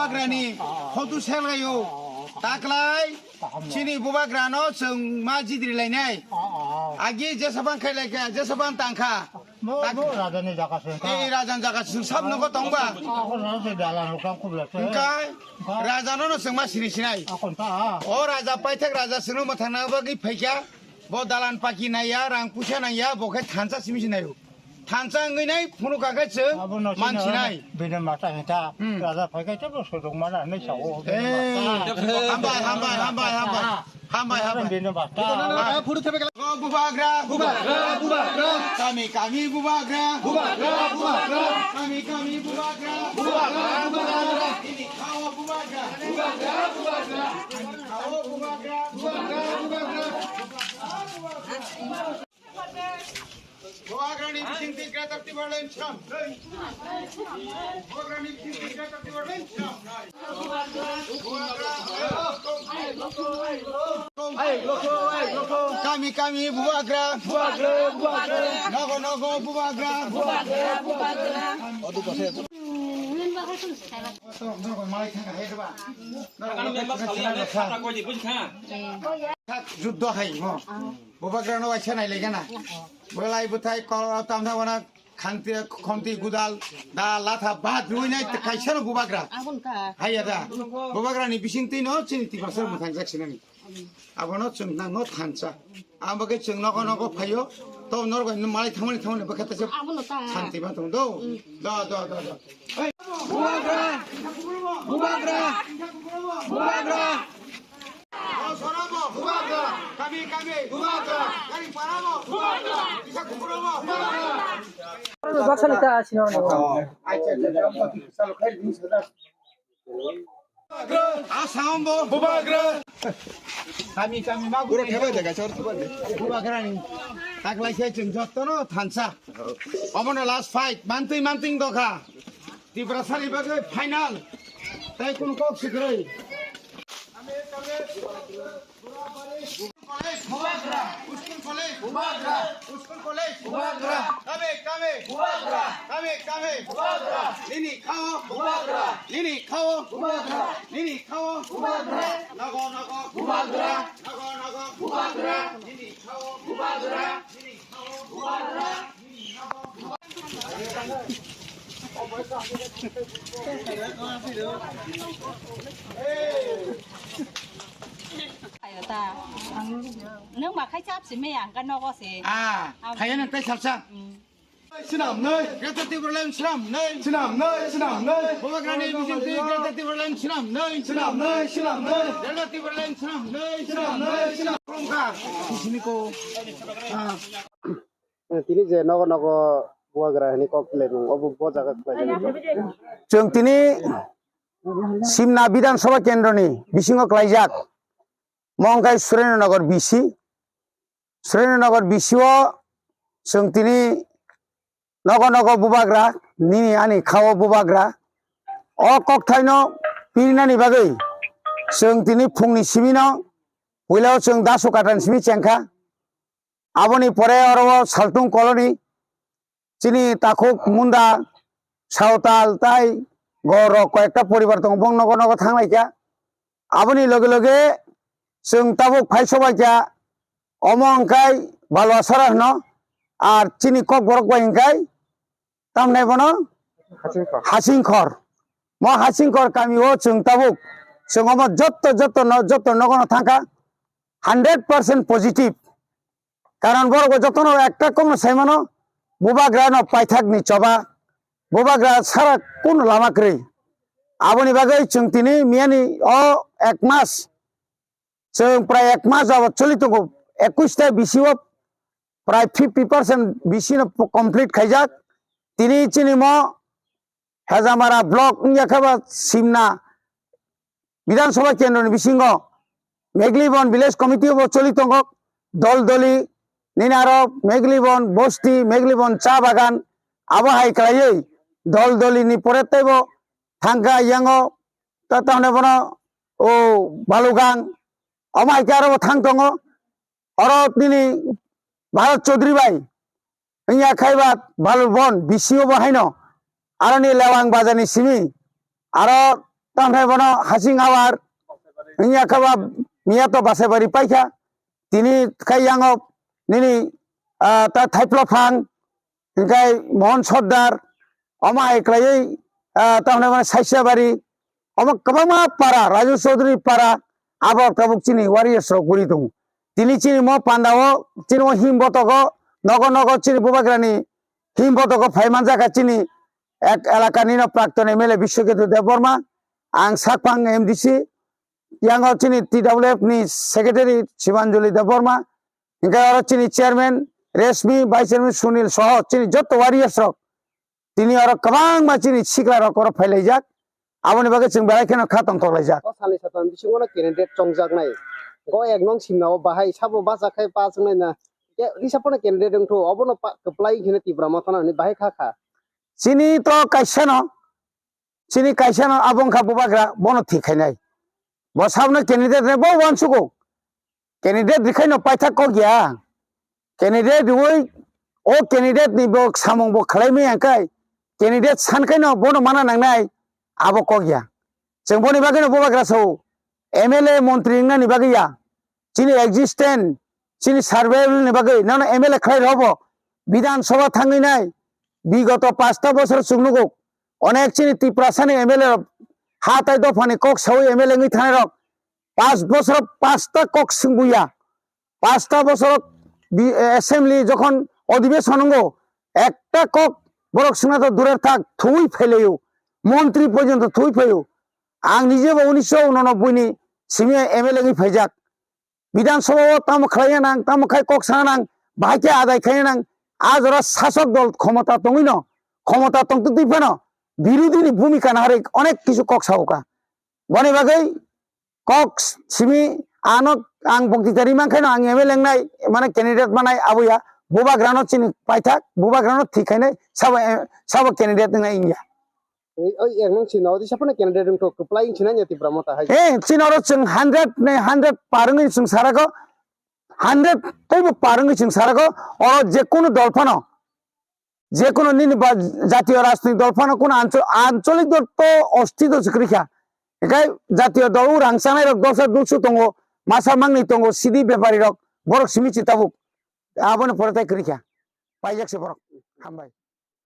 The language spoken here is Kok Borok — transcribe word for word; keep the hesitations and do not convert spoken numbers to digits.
Bubagrani photo selgayo. Taklai chini bubagrano chwng ma jidri lainai. Agi jesabang khailai kha, jesabang tangkha. Mo, mo rajani jaga se. Ei rajani jaga chwng sab nogo tongba. Ako raja se dalan rok tang kubla se. Hingkai rajano no chwng ma sini sinai. Akon ta. O raja paithak raja chwngno mwthangna bagwi phaikha. Bo dalan paki naiya, rang puisa naiya, bo khe thansa simi sinaio. Thansa wngwi nai phunuk kha khe chwng mansinai. Bini mata hita. Hmm. Raja phai khe tebo sodok mana hinwi sao. Eh, hambai, hambai, hambai, hambai. Hambai, hambai. Bini mata. Go bubagra. Bubagra, bubagra. Kami, kami bubagra. Bubagra, bubagra. Kami, kami bubagra. Bubagra, bubagra. Ini khao bubagra. Bubagra, bubagra. Khao bubagra. Bubagra, bubagra. Bubagrani bisingtwi Greater Tipraland cham. Bubagrani bisingtwi Greater Tipraland cham. Kami, kami, bubagra. Bubagra, bubagra. Nogo, nogo, bubagra. Bubagra, bubagra. Nogo, malai thangkha, hai, ba. Juddo hai, mo. Bubagra no waisa nai lege na. Belai bwthai kol tamtha wana khanti khonti gudal da latha ba duinai kaisa no bubagra. Abon ka. Haiya da. Bubagra ni bising twi no chini tiprasa mwthang jak sinani. Abono chwng nang no thansa. Ang bagwi chwng nogo nogo phaio. To norgo malai thangmani thangmani bwkha ta se. Abono ta. Santi ba tong do. Do do do do. Bubagra. Bubagra. Bubagra. Bubagra. Kami, kami, ma guri. Bubagrani. Taklai se chwng jottono thansa. Omono last fight. Mantwi mantwi dokha. Tiprasani bagwi final. Tai kun kok sikroi. College, Bubagra. School College, Bubagra. School College, Bubagra. Kame, kame, Bubagra. Kame, kame, Bubagra. Nini khao, Bubagra. Nini khao, Bubagra. Nini khao, Bubagra. Nago, nago, Bubagra. Nago, nago, Bubagra. Nini khao, Bubagra. Nini khao, Bubagra. Ayo ta. Nang ma khai chap si me ang ka nogo se. Ah, kaya nang tai salsa. Sinam noi. Greater Tipraland sinam noi. Sinam noi, sinam noi. Bubagrani bising twi Greater Tipraland sinam noi. Sinam noi, sinam noi. Greater Tipraland sinam noi. Sinam noi, sinam. Kongka. Sini ko. Ah. Tini je nogo nogo Bubagra hini kok khlaimung, obo bo jaga khlaijak. Chwng tini Simna Bidhan Sabha Kendroni bisingo khlaijak, mo wngkha Surendra Nagar B C. Surendra Nagar B C o chwng tini nogo nogo Bubagra, nini ani khao Bubagra. O kokthaino pirinani bagwi chwng tini phungni simino puilao chwng dasu katan simi chengkha. Aboni pore oro o Saltung Colony, chini takhuk munda, sawtal tai gorok koyekta poribar tongo, bong nogo nogo thanglaikha. Aboni loge loge chwng tabuk phai sobaikha, omo wngkhai Baluasara hwno, ar chini kokborok bai wngkhai tamni bono Hasingkhor. Hasingkhor. Mo Hasingkhor kami o chwng tabuk, chwng omo jotto, jotto no, jotto nogo no thangkha, hundred percent positive. Karon borok bo jotono ekta kokno saimano, Bubagra no paithak ni choba, Bubagra sara kunu lama kwrwi. Aboni bagwi chwng tini miyani o ek mas, chwng prai ek mas jabo choli tongo, ekush ta B C o prai fifty percent B C no complete khaijak. Tini chini mo Hejamara block wngya khe ba Simna Bidhan Sabha Kendroni bisingo Meglibon Village Committee bo choli tongo, dol doli nini aro Meglibon Bosti, Meglibon Cha Bagan abo hai khlaiwi dol doli ni pore teibo thangkha yango ta tamne bono o Balugang omo hai khe aro bo thang tongo. Oro nini Bharat Chaudhary bai wngya khai ba Balur Bon B C o bo haino aroni Lewang bazar ni simi aro tamthai bono Hasing Awar, wngya khe ba miya to Basaibari paikha, tini khai yango nini, ah, ta Thaiplo Phang, hingkai Mohon Sordar, omo hai khlaiwi, ah, tamthai bono Saisiabari, omo kwbangma para, Raju Chaudhury para, abo tabuk chini warriors rok guri tongo. Tini chini mo pandao, chini o him botogo, nogo nogo chini bubagrani him botogo phai manjak kha chini ek elakani no prakton M L A Biswaketu Debbarma, ang sakphang M D C, yango chini T W F ni secretary Sibanjali Debbarma, hingke oro chini chairman Reshmi, vice chairman Sunil soho chini joto warriors rok tini oro kwbangma chini sikla rok oro phailaijak, aboni bagwi chwng belai kheno kha tongthok laijak. O salni satham bisingo no candidate chongjaknai. Go ek nong simna o bahai sabo bacha khai pa chwngnai na. Ke risa pono candidate wngthu obono pa kwplai kheno Tipra Motha no hwnwi bahai kha kha. Chini to kaisa no, chini kaisa no abo wngkha bubagra bono thik khainai. Bo sabno candidate ne bo uansugo. Candidate rikhaino paithak kok ya. Candidate riwi o candidate ni bo samung bo khlai maya kai. Candidate san khaino bono mana nangnai abo kok ya. Chwng boni bagwi no bubagra sao. M L A montri wngnani bagwi ya. Chini existence, chini survival ni bagwi nono M L A khlai robo. Bidhan Sabha thangwi nai. Bigoto pasta bosor chwng nugo. Onek chini Tiprasa ni M L A rok ha tai dopha ni kok sawi M L A wngwi thanai rok. Pas bosor pasta kok swngbuya. Pasta bosor bi-, assembly jokhon odhibeson wngo, ekta kok borok swngna to durer thak, thwi phailaio, montri porjonto thwi phaio. Ang nijebo unisho unonoboi ni simi M L A wngwi phaijak. Bidhan Sabha o tamo khlaiya nang, tamo khai kok sana nang, bahai khe adai khaiya nang, a jora sasok dol khomota tongwi no, khomota tongtwtwi phano, birodhi ni bhumika naharwi onek kisu kok sao kha. Boni bagwi kok simi ano ang bokti tari mankhaino ang M L A wngnai, mane candidate manai aboya, bubagrano chini paithak, bubagrano thik khainai, sabo, sabo candidate wngnai wngya. Oi, oi, ek nung chini odi saphano candidate wngkho, kwplai wngsinai ya Tipra Motha hai. Eh, chini oro chwng hundred ni hundred par wngwi chwng sarago, hundred teibo par wngwi chwng sarago, oro je kunu dol phano, je kunu nini ba jatiyo rajnitik dol phano kunu ancho-, ancholik dol to ostito se kwrwi kha. Ekai jatiyo dol o rang chanai rok dosa dulsu tongo, masa mangni tongo, sidi bepari rok, borok simi chi tabuk. Abono pore tai kwrwi kha. Paijak se borok. Hambai.